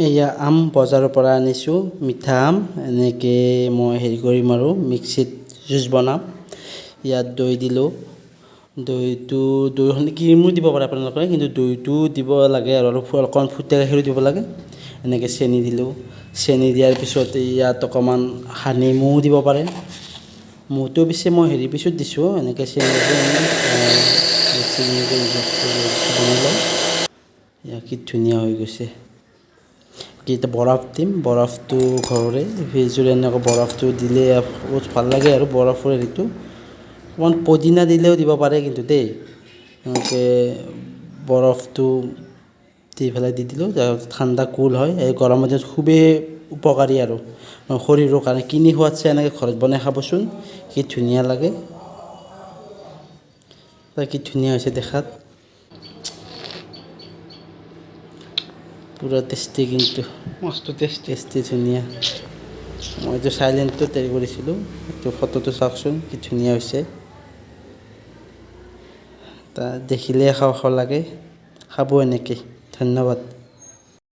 এয়া আম বজাৰৰ পৰা আনিছোঁ, মিঠা আম। এনেকৈ মই হেৰি কৰিম আৰু মিক্সিত জুচ বনাম। ইয়াত দৈ দিলোঁ। দৈটো, দৈ ক্ৰীমো দিব পাৰে আপোনালোকে, কিন্তু দৈটো দিব লাগে আৰু অলপ অকণ ফুটা গাখীৰো দিব লাগে। এনেকৈ চেনি দিলোঁ। চেনি দিয়াৰ পিছত ইয়াত অকণমান সানি মৌ দিব পাৰে। মৌটো পিছে মই হেৰি পিছত দিছোঁ। এনেকৈ চেনি মিক্সিত এনেকৈ বনাই লওঁ। এয়া কি ধুনীয়া হৈ গৈছে! এতিয়া বৰফ দিম। বৰফটো ঘৰৰে ফ্ৰিজৰে। এনেকৈ বৰফটো দিলে বহুত ভাল লাগে আৰু বৰফৰ হেৰিটো। অকণমান পদিনা দিলেও দিব পাৰে কিন্তু দেই। এনেকৈ বৰফটো দি পেলাই দি দিলোঁ, ঠাণ্ডা কুল হয়। এই গৰমৰ দিনত খুবেই উপকাৰী আৰু শৰীৰৰ কাৰণে। কিনি খোৱাতকৈ এনেকৈ ঘৰত বনাই খাবচোন, কি ধুনীয়া লাগে! কি ধুনীয়া হৈছে দেখাত, পূৰা টেষ্টি কিন্তু। মস্ত টেষ্টি। টেষ্টি, ধুনীয়া। মই এইটো চাইলেণ্টত হেৰি কৰিছিলোঁ। এইটো ফটোটো চাওকচোন, কি ধুনীয়া হৈছে! তা দেখিলে খাওঁ খাওঁ লাগে। খাব এনেকৈ। ধন্যবাদ।